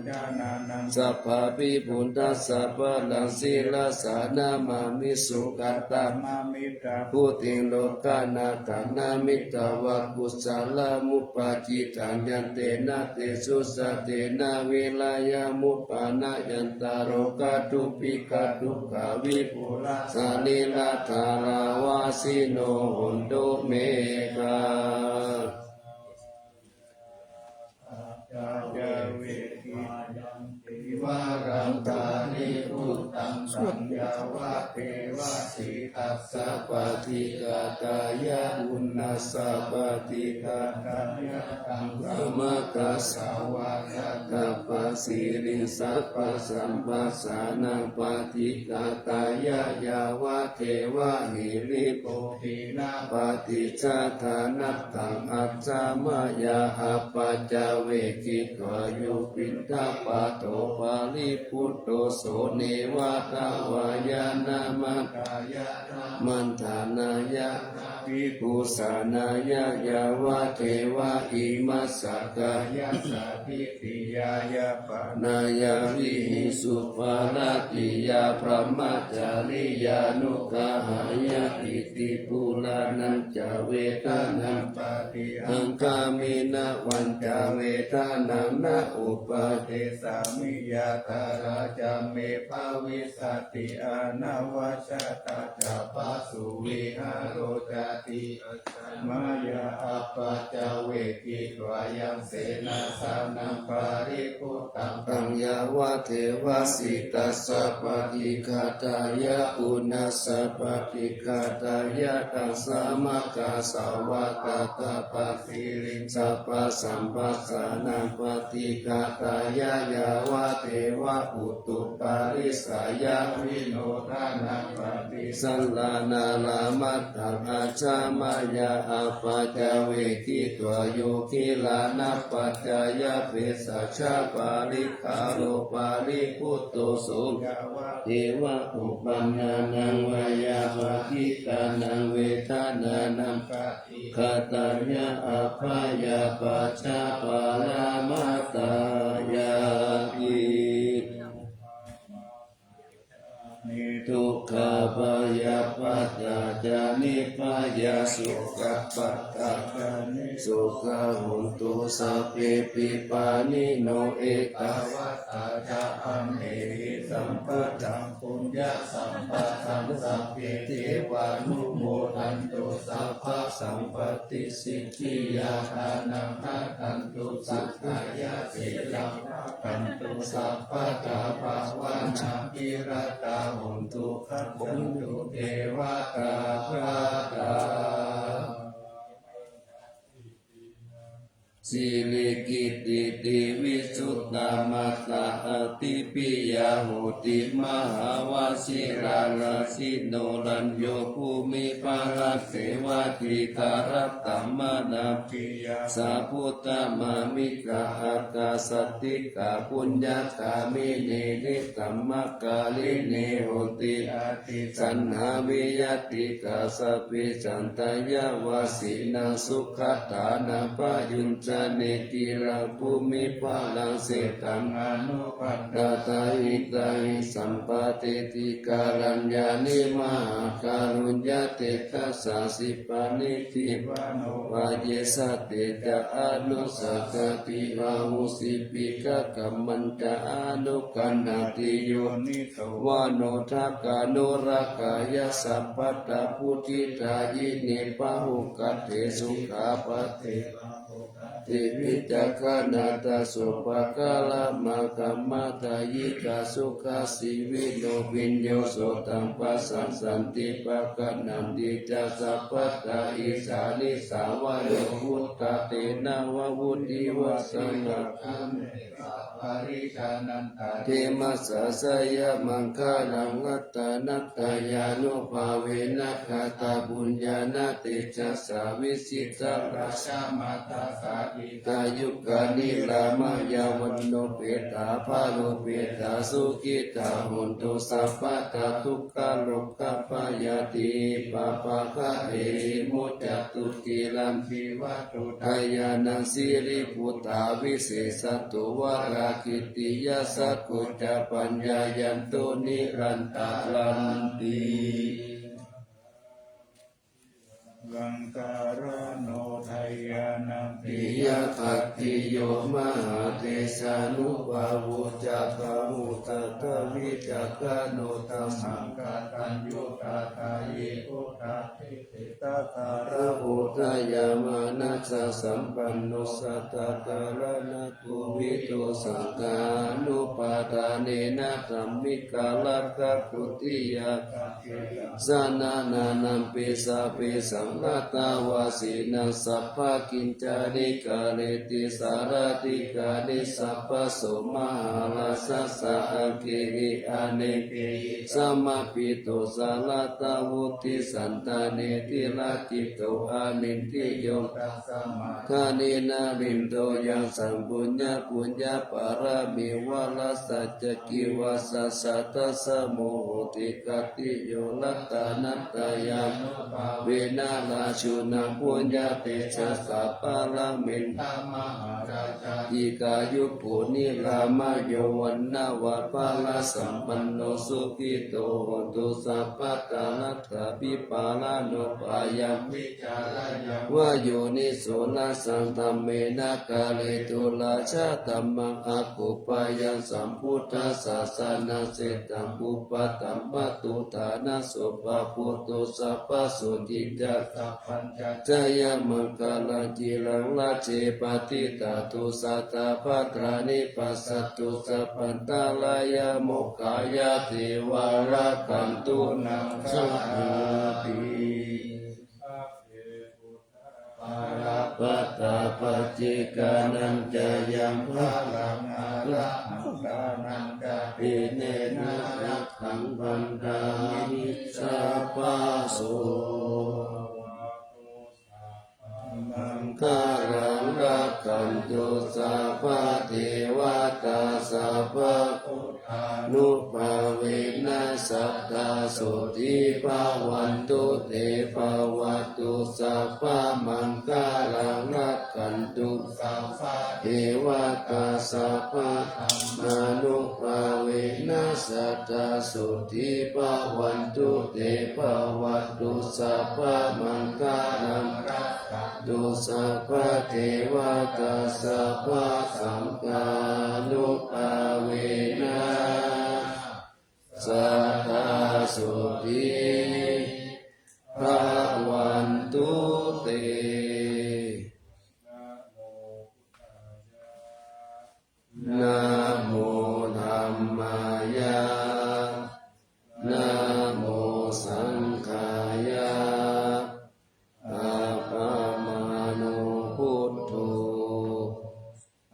sabbāpi buddhassa padaṃ sirasā namāmi. Sugatā bhūtiṃ lokanathānamitavā kusalamuppakittaṃ yantena tejasā tena vīriyamuppannāya nārogadukkhadukkhā vipulā sarīradhārā vajjino hontu me. Varaṃ paribhuttaṃ taṃ yāvadeva sītassa paṭighātāya uṇhassa paṭighātāya taṃ samaggāsvātātapasiriṃ sabbasampassānaṃ paṭighātāya yāvadeva hirikopinapaṭicchādanatthaṃ ajja mayā apaccavekkhitvā yo piṇḍapāto paribhutto so neva davāya na madāya na maṇḍanāya na bhikkhusanāya yāvadeva imassa kāyassa ṭhitiyā yāpanāya vihiṃsuparatiyā brahmacariyānuggahāya iti purāṇañca vedanaṃ paṭihaṅkhāmi navañca vedanaṃ na uppādessāmi yātrā ca me bhavissati anavajjatā ca phāsuvihāro cāti. Ajja mayā apaccavekkhitvā yaṃ senāsanaṃ paribhuttaṃ taṃ yāvadeva sītassa paṭighātāya uṇhassa paṭighātāya taṃ samaggāsvātātapasiriṃ sabbasampassānaṃ paṭighātāya yāvadeva utuparissayavinodanaṃ paṭisallānārāmatthaṃ ajja mayā apaccavekkhitvā yo gilānapaccayabhesajjaparikkhāro paribhutto so yāvadeva uppannānaṃ veyyābādhikānaṃ vedanānaṃ paṭighātāya abyāpajjhaparamatāyāti. Dukkhā bhayappattā ca nibbhayā sokappattā ca nissokā hontu sabbepi pāṇino. Ettāvatā ca amhehi sambhataṃ puññasampadaṃ sabbe devānumodantu sabbasampattisiddhiyā. Dānaṃ dadantu saddhāya sīlaṃ rakkhantu sabbadā bhāvanābhiratā hontu gacchantu devatāgatā. Sīlī kittī visuddhā mātā ādi piyā hoti mahāvajirā rājino rañño bhūmiparāsevā dīgharattaṃ manāpiyā sabbuttamāmikā akāsaṭṭhikā puññagāminī neyyamakalinī honti atthi saṇhā viyaṭṭhikā sabbe santiyavāsinā sugatānaṃ payuñc nikhilabhūmi balaṃ sitaṃ anupaddata hitāhi sampāti. Ṭhitiyāni mahākāruññatejasā sippaṇi ṭhivano vā ye satthe ca anussasati ahusi piṭakaṃ mañca anugaṇhati yoniso manossakaṃ anurakkhe yā sabbattha vuṭṭhitā yini pāhukathe sukhā paṭe pāhukathe vicakkhaṇā taṃ sopākāramakkhamatā yikā sukhā jīvino viññū so taṃ pasāsanti pagaṇhanti ca sabbattha issā nisā vā yo vuṭṭhāti nava vuṭṭhī vā saṅghakkhaṃ khemassa jayamaṅgalaṃ. Ratanattayānubhāvena katapuññāna tejasā vijitasattete ca yukā niramayā vaṇṇo peṭṭhā balū peṭṭhā sukhitā hontu sabbadā. Dukkharogabhayadīpabbhaṇāni vimuccantu ciraṃ jīvantu dayānaṃ sirīputā visesato varā kitiyā sakko ca paññāyanto nirantaranti. Gaṅgāraṇodayānaṃ piyapāpiyo mahātejānubhāvo ca bāhuṃ tadhavicakkhaṇo dhammaṃ kataññutā dāyī buddhā tadhārā hotha yā manasā sampanno sattā dhāraṇā kovido saṅghānupādānena dhammikā rakkhā kotiyā kaṭṭhena janānānaṃ pesavesaṃ laddhā vajiraṃ sabbā kiñcāni kareti sārathikāni sabbaso mahārājassa aṅgehi anekehi samāhito saratā buddhe santane tilakkhito anindriyo tasmā dāni narindo yaṃ saṃ puññapuññapāramī vaṇṇassa ca cīvassa sadasamo hoti khattiyo ratanattayānubhāvena rājuna puññatejasā pāramī dikāyuko nirāmayo vaṇṇavanto balāsampanno sukhito hotu sabbadā. Laddhāpi pārānubhāyaṃ vicāreyyaṃ va yoniso na saṃ dhammena kāretu rājadhammaṃ akuppayaṃ sambuddhassa sanaṃ setaṃ pubbaṃ dhammatthu ṭhānaso pāpūtu sabbasotthiṃ ca sabbañca jayamaṅgalaṃ. Ciraṃ rājje patiṭṭhātu sattābhaddāni passantu sabbantarāyā mokkhaṃ yā devā rakkhantu rakkhanti. Balappattā paccekānañca yaṃ balaṃ arahantānañca tena rakkhaṃ bandhāmi sabbaso. Maṅgalaṃ rakkhantu sabbadevatā sabbabuddhānubhāvena sadā sotthī bhavantu te. Bhavatu sabbamaṅgalaṃ rakkhantu sabbadevatā sabbadhammānubhāvena sadā sotthī bhavantu te. Bhavatu sabbamaṅgalaṃ rakkhantu sabbadevatā sabbasaṅghānubhāvena sadā sotthī bhavantu te. Namo dhammāya, namo saṅghāya, appamāṇo buddho,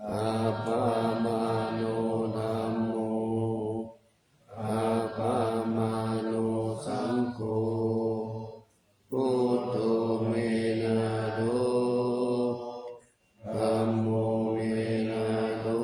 appamāṇo dhammo, appamāṇo saṅgho, buddho me nātho, dhammo me nātho,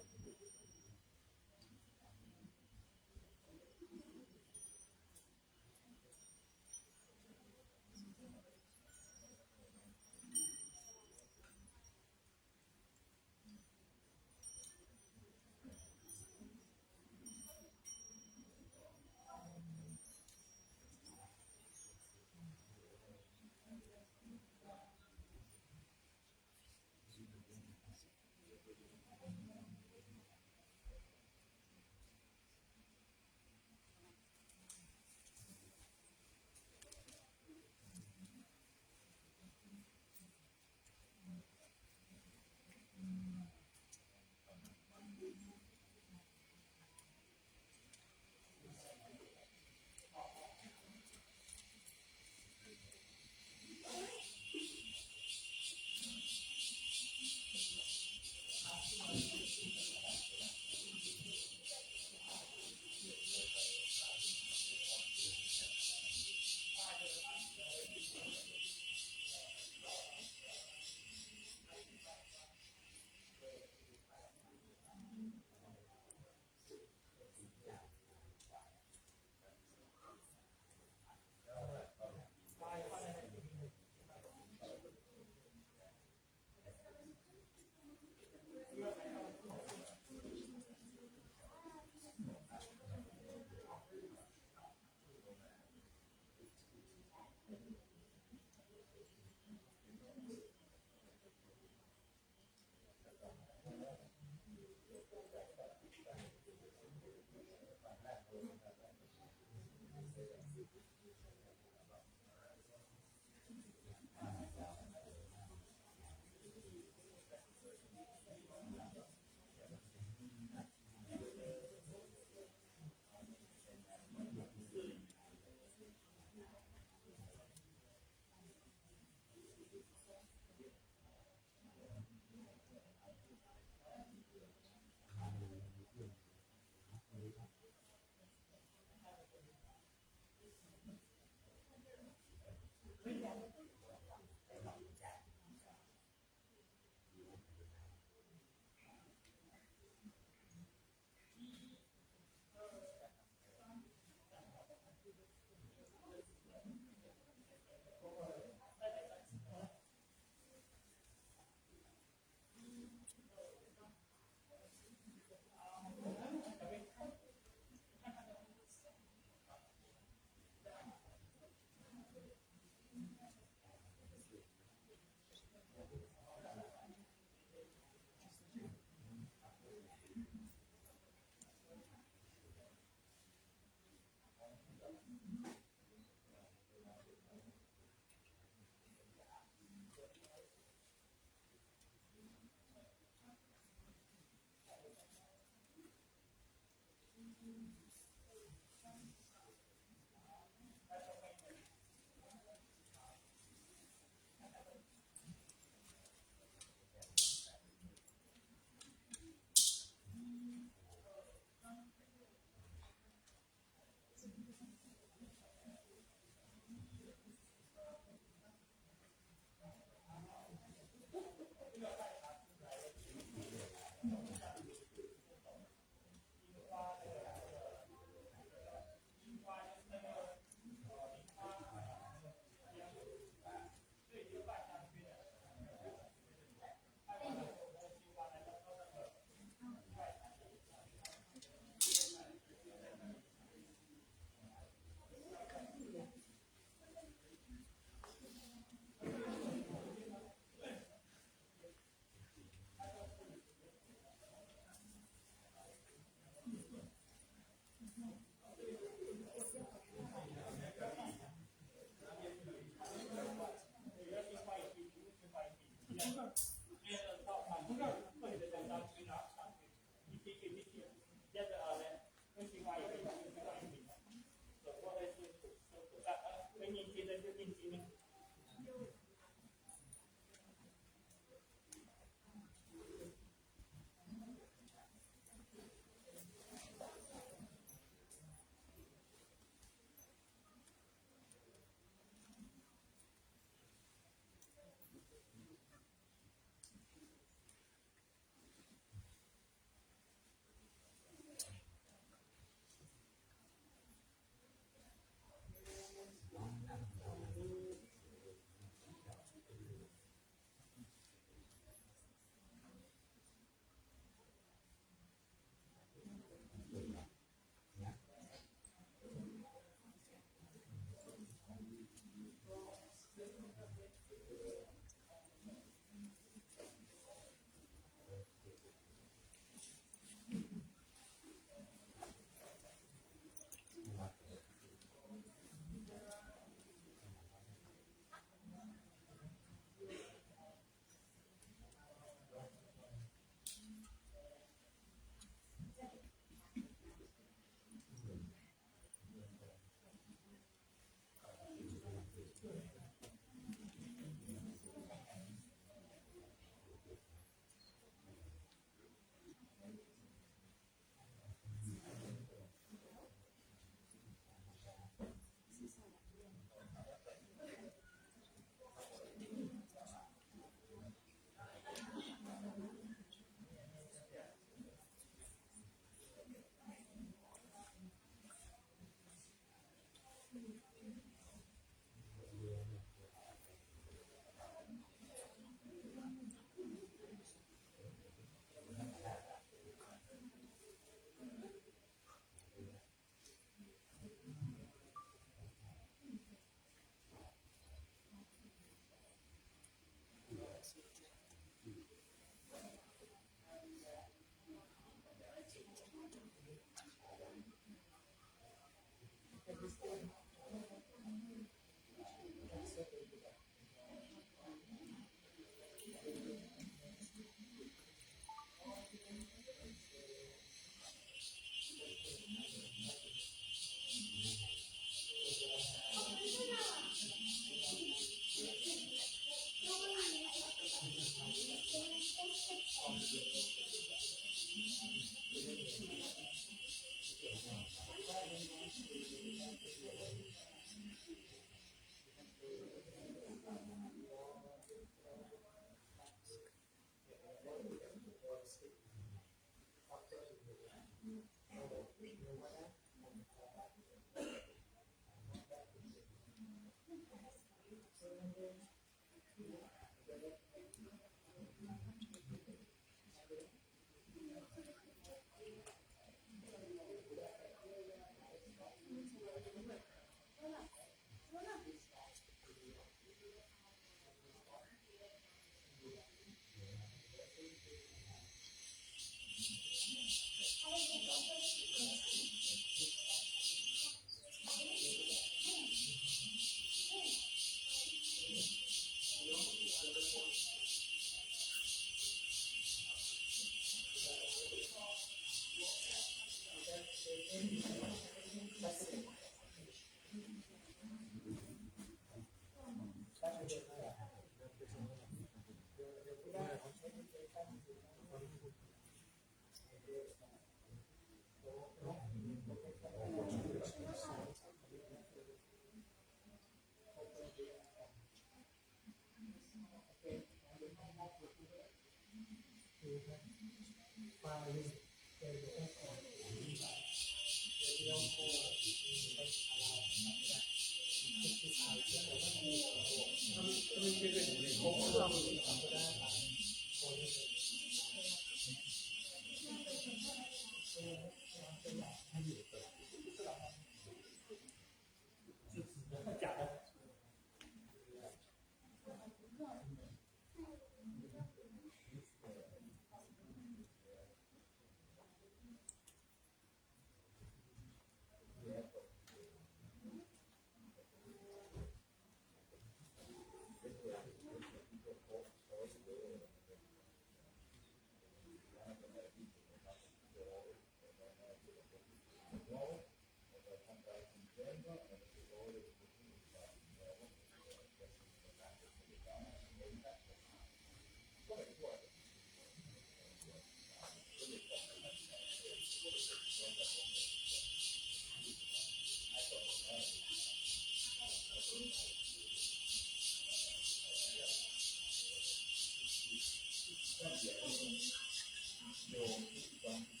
Yo,